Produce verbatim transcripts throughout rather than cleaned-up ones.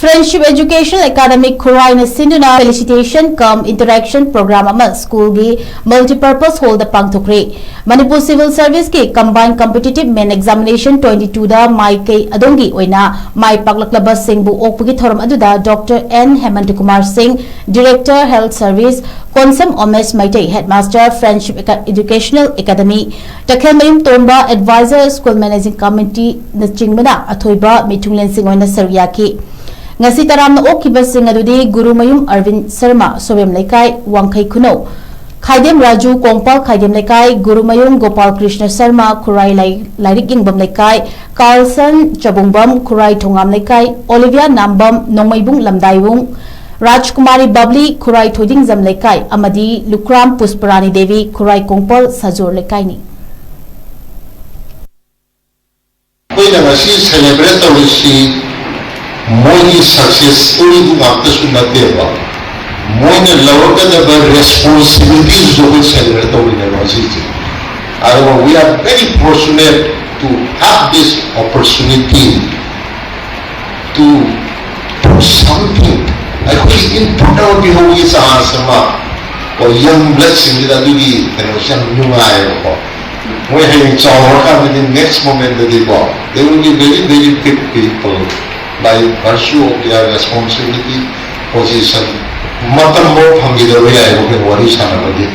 Friendship Educational Academy ꯈꯨꯔꯥꯏꯅ ꯁꯤꯟꯗꯨꯅ Felicitation cum Interaction Program ꯑꯃ ꯁ꯭ꯀꯨꯜꯒꯤ Multipurpose Hallꯗ ꯄꯥꯡꯊꯣꯛꯈ꯭ꯔꯦ꯫ Manipur Civil Serviceꯀꯤ Combined Competitive Main Examination twenty twoꯗ ꯃꯥꯏꯀꯩ ꯑꯗꯣꯝꯒꯤ ꯑꯣꯏꯅ ꯃꯥꯏ ꯄꯥꯛꯂꯛꯂꯕꯁꯤꯡꯕꯨ ꯑꯣꯛꯄꯒꯤ ꯊꯧꯔꯝ ꯑꯗꯨꯗ Doctor N Hemantakumar Singh, Director Health Service, Konsam Omesh Maitei, Headmaster, Friendship Eca- Educational Academy, ꯇꯈꯦꯜꯃꯌꯨꯝ ꯇꯣꯝꯕ, Advisor, School Managing Committeeꯅꯆꯤꯡꯕꯅ ꯑꯊꯣꯏꯕ ꯃꯤꯊꯨꯡꯂꯦꯟꯁꯤꯡ ꯑꯣꯏꯅ ꯁꯔꯨꯛ ꯌꯥꯈꯤ꯫ ꯉꯁꯤ ꯇꯔꯥꯝꯅ ꯑꯣꯛꯈꯤꯕꯁꯤꯡ ꯑꯗꯨꯗꯤ ꯒꯨꯔꯨꯃꯌꯨꯝ ꯑꯔꯕꯤꯟ ꯁꯔꯃ, ꯁꯣꯕꯦꯝ ꯂꯩꯀꯥꯏ, ꯋꯥꯡꯈꯩ ꯈꯨꯅꯧ, ꯈꯥꯏꯗꯦꯝ ꯔꯥꯖꯨ, ꯀꯣꯡꯄꯥꯜ ꯈꯥꯏꯗꯦꯝ ꯂꯩꯀꯥꯏ, ꯒꯨꯔꯨꯃꯌꯨꯝ ꯒꯣꯄꯥꯜ ꯀ꯭ꯔꯤꯁꯅ ꯁꯔꯃ, ꯈꯨꯔꯥꯏ ꯂꯥꯏ- ꯂꯥꯏꯔꯤꯛ ꯌꯦꯡꯐꯝ ꯂꯩꯀꯥꯏ, ꯀꯥꯔꯜꯁꯟ ꯆꯕꯨꯡꯕꯝ, ꯈꯨꯔꯥꯏ ꯊꯣꯉꯥꯝ ꯂꯩꯀꯥꯏ, ꯑꯣꯂꯤꯚꯤꯌꯥ ꯅꯥꯝꯕꯝ, ꯅꯣꯡꯃꯩꯕꯨꯡ ꯂꯝꯗꯥꯏꯕꯨꯡ, ꯔꯥꯖꯀꯨꯃꯥꯔꯤ ꯕꯕ꯭ꯂꯤ, ꯈꯨꯔꯥꯏ ꯊꯣꯏꯗꯤꯡꯖꯝ ꯂꯩꯀꯥꯏ, ꯑꯃꯗꯤ ꯂꯨꯈ꯭ꯔꯥꯝ ꯄꯨꯁꯄꯔꯥꯅꯤ ꯗꯦꯕꯤ, ꯈꯨꯔꯥꯏ ꯀꯣꯡꯄꯥꯜ ꯁꯥꯖꯣꯔ ꯂꯩꯀꯥꯏꯅꯤ꯫ ꯑꯩꯈꯣꯏꯅ ꯉꯁꯤ celebrate ꯇꯧꯔꯤꯁꯤ ꯃꯣꯏꯒꯤ success storyꯗꯨ ꯉꯥꯛꯇꯁꯨ ꯅꯠꯇꯦꯕ, ꯃꯣꯏꯅ ꯂꯧꯔꯛꯀꯗꯕ responsibilityꯁꯨ ꯑꯩꯈꯣꯏ celebrate ꯇꯧꯔꯤꯅꯦꯕ ꯉꯁꯤꯁꯦ꯫ ꯑꯗꯨꯒ we are very fortunate to have this opportunity to put something, ꯑꯩꯈꯣꯏꯒꯤ input ꯑꯃ ꯄꯤꯍꯧꯕꯒꯤ chance ꯑꯃ ꯀꯣ, young bloodꯁꯤꯡꯁꯤꯗ ꯑꯗꯨꯒꯤ ꯀꯩꯅꯣꯁꯦ ꯌꯥꯝ ꯅꯨꯡꯉꯥꯏꯌꯦꯕꯀꯣ꯫ ꯃꯣꯏ ꯍꯌꯦꯡ ꯆꯥꯎꯔꯀꯥꯟꯗꯗꯤ next momentꯇꯗꯤꯀꯣ, they will be very very big people by virtue of their responsibility, position꯫ ꯃꯇꯝ ꯐꯥꯎ ꯐꯪꯈꯤꯗꯕ ꯌꯥꯏꯌꯦꯕ ꯑꯩꯈꯣꯏꯅ ꯋꯥꯔꯤ ꯁꯥꯟꯅꯕꯒꯤ꯫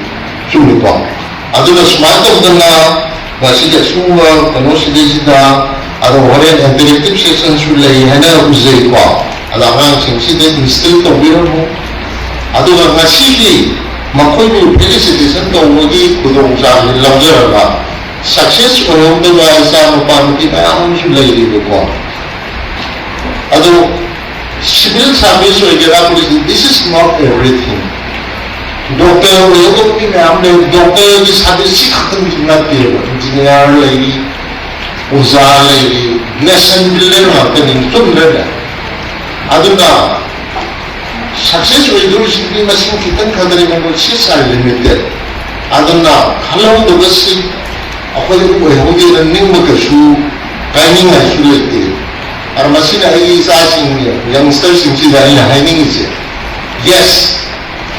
ꯆꯨꯝꯃꯤꯀꯣ? ꯑꯗꯨꯅ ꯁꯨꯃꯥꯏꯅ ꯇꯧꯗꯅ ꯉꯁꯤꯗꯤ ꯑꯁꯤꯒꯨꯝꯕ ꯀꯩꯅꯣꯁꯤꯗꯩꯁꯤꯗ, ꯑꯗꯣ ꯍꯣꯔꯦꯟ interactive sessionꯁꯨ ꯂꯩ ꯍꯥꯏꯅ ꯎꯖꯩꯀꯣ꯫ ꯑꯗꯣ ꯑꯉꯥꯡꯁꯤꯡꯁꯤꯗ instill ꯇꯧꯕꯤꯔꯝꯃꯨ꯫ ꯑꯗꯨꯒ ꯉꯁꯤꯗꯤ ꯃꯈꯣꯏꯕꯨ felicitation ꯇꯧꯕꯒꯤ ꯈꯨꯗꯣꯡꯆꯥꯕꯁꯤ ꯂꯧꯖꯔꯒ success ꯑꯣꯏꯍꯧꯗꯕ ꯏꯆꯥ ꯅꯨꯄꯥ ꯅꯨꯄꯤ ꯃꯌꯥꯝ ꯑꯃꯁꯨ ꯂꯩꯔꯤꯕꯀꯣ꯫ ꯑꯗꯣ civil service ꯑꯣꯏꯒꯦꯔꯥ, police, this is not everything꯫ Doctor ꯑꯣꯏꯍꯧꯗꯕ ꯃꯤ ꯃꯌꯥꯝ ꯂꯩ꯫ Doctorꯒꯤ service ꯁꯤ ꯈꯛꯇꯪꯁꯨ ꯅꯠꯇꯦꯕ, engineer ꯂꯩꯔꯤ, ꯑꯣꯖꯥ ꯂꯩꯔꯤ, lesson learner ꯉꯥꯛꯇꯅꯤ, ꯆꯨꯝꯗ꯭ꯔꯅꯦ? ꯑꯗꯨꯅ success ꯑꯣꯏꯗꯧꯔꯤꯁꯤꯡꯗꯤ ꯃꯁꯤꯡ ꯈꯤꯇꯪ ꯈꯛꯇꯅꯤ, ꯃꯈꯣꯏ seats are limited꯫ ꯑꯗꯨꯅ ꯈꯜꯍꯧꯗꯕꯁꯤ ꯑꯩꯈꯣꯏ ꯑꯣꯏꯍꯧꯗꯦꯅ ꯅꯤꯡꯕ ꯀꯩꯁꯨ ꯀꯥꯏꯅꯤꯡꯉꯥꯏꯁꯨ ꯂꯩꯇꯦ꯫ ꯑꯗ ꯃꯁꯤꯅ ꯑꯩꯒꯤ ꯏꯆꯥꯁꯤꯡ, ꯌꯪꯁꯇꯔꯁꯤꯡꯁꯤꯗ ꯑꯩꯅ ꯍꯥꯏꯅꯤꯡꯉꯤꯁꯦ, ꯌꯦꯁ,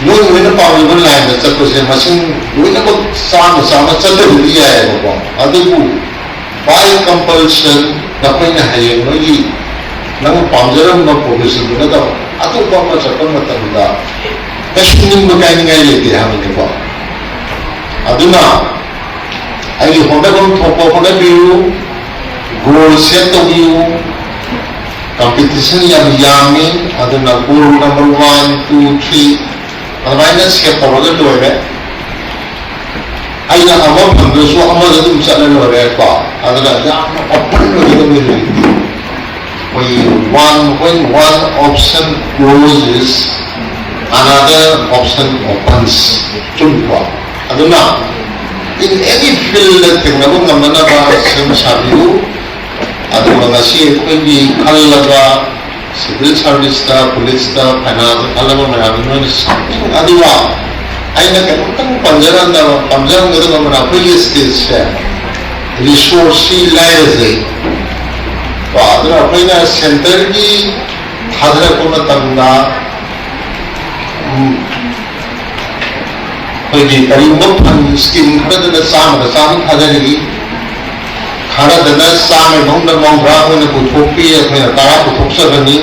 ꯅꯣꯏ ꯂꯣꯏꯅ ꯄꯥꯝꯂꯤꯕ ꯂꯥꯏꯟꯗ ꯆꯠꯄꯁꯦ ꯃꯁꯤꯡ ꯂꯣꯏꯅꯃꯛ ꯆꯥꯝꯃ ꯆꯥꯝꯃ ꯆꯠꯇꯕꯗꯤ ꯌꯥꯏꯑꯕꯀꯣ꯫ ꯑꯗꯨꯕꯨ by compulsion ꯅꯈꯣꯏꯅ ꯍꯌꯦꯡ ꯅꯣꯏꯒꯤ ꯅꯪ ꯄꯥꯝꯖꯔꯝꯕ ꯄ꯭ꯔꯣꯐꯦꯁꯟꯗꯨ ꯅꯠꯇꯕ ꯑꯇꯣꯞꯄ ꯑꯃ ꯆꯠꯄ ꯃꯇꯝꯗ ꯀꯩꯁꯨ ꯅꯤꯡꯕ ꯀꯥꯏꯅꯤꯡꯉꯥꯏ ꯂꯩꯇꯦ ꯍꯥꯏꯕꯅꯤꯀꯣ꯫ ꯑꯗꯨꯅ ꯑꯩꯒꯤ ꯍꯣꯠꯅꯐꯝ ꯊꯣꯛꯄ ꯍꯣꯠꯅꯕꯤꯌꯨ, ꯒꯣꯜ ꯁꯦꯠ ꯇꯧꯕꯤꯌꯨ꯫ ꯀꯝꯄꯤꯇꯤꯁꯟ ꯌꯥꯝ ꯌꯥꯝꯃꯤ, ꯑꯗꯨꯅ goal number one, two, three ꯑꯗꯨꯃꯥꯏꯅ ꯁꯦꯠ ꯇꯧꯔꯒ ꯂꯣꯏꯔꯦ꯫ ꯑꯩꯅ ꯑꯃ ꯐꯪꯗ꯭ꯔꯁꯨ ꯑꯃꯗ ꯑꯗꯨꯝ ꯆꯠꯂ ꯂꯣꯏꯔꯦ ꯀꯣ꯫ ꯑꯗꯨꯅ ꯌꯥꯝꯅ ꯑꯣꯄꯟ ꯑꯣꯏꯒꯗꯕꯅꯤ ꯍꯧꯖꯤꯛꯇꯤ꯫ ꯑꯩꯈꯣꯏꯒꯤ one, when one option closes, another option opens꯫ ꯆꯨꯝꯃꯤꯀꯣ? ꯑꯗꯨꯅ in any field ꯊꯦꯡꯅꯕ ꯉꯝꯅꯅꯕ ꯁꯦꯝ ꯁꯥꯕꯤꯌꯨ꯫ ꯑꯗꯨꯒ ꯉꯁꯤ ꯑꯩꯈꯣꯏꯒꯤ ꯈꯜꯂꯕ civil service ꯇ, police ꯇ, finance ꯇ ꯈꯜꯂꯕ ꯃꯌꯥꯝꯗꯨ ꯅꯣꯏꯅ ꯁꯛꯇꯤꯡ ꯑꯗꯨꯒ ꯑꯩꯅ ꯀꯩꯅꯣꯝꯇꯪ ꯄꯟꯖꯔꯝꯗꯕ, ꯄꯟꯖꯔꯝꯒꯗꯕ ꯑꯃꯅ ꯑꯩꯈꯣꯏꯒꯤ state ꯁꯦ resource ꯁꯤ ꯂꯥꯏꯔꯖꯩ꯫ ꯀꯣ, ꯑꯗꯨꯅ ꯑꯩꯈꯣꯏꯅ centre ꯒꯤ ꯊꯥꯗꯔꯛꯄ ꯃꯇꯝꯗ, ꯎꯝ, ꯑꯩꯈꯣꯏꯒꯤ ꯀꯔꯤꯒꯨꯝꯕ fund scheme ꯈꯔꯗꯅ ꯆꯥꯝꯃꯗ ꯆꯥꯝꯃ ꯊꯥꯗꯔꯤ, ꯈꯔꯗꯅ ꯆꯥꯝꯃꯒꯤ ꯃꯅꯨꯡꯗ ꯃꯧꯗ꯭ꯔꯥ ꯑꯩꯈꯣꯏꯅ ꯄꯨꯊꯣꯛꯄꯤ, ꯑꯩꯈꯣꯏꯅ ꯇꯔꯥ ꯄꯨꯊꯣꯛꯆꯕꯅꯤ꯫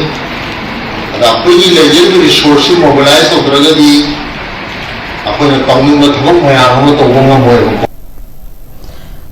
ꯑꯗ ꯑꯩꯈꯣꯏꯒꯤ ꯂꯩꯖꯔꯤꯕ resource ꯁꯤ mobilize ꯇꯧꯗ꯭ꯔꯒꯗꯤ ꯑꯩꯈꯣꯏꯅ ꯇꯧꯅꯤꯡꯕ ꯊꯕꯛ ꯃꯌꯥꯝ ꯑꯃ ꯇꯧꯕ ꯉꯝꯃꯣꯏꯕꯀꯣ꯫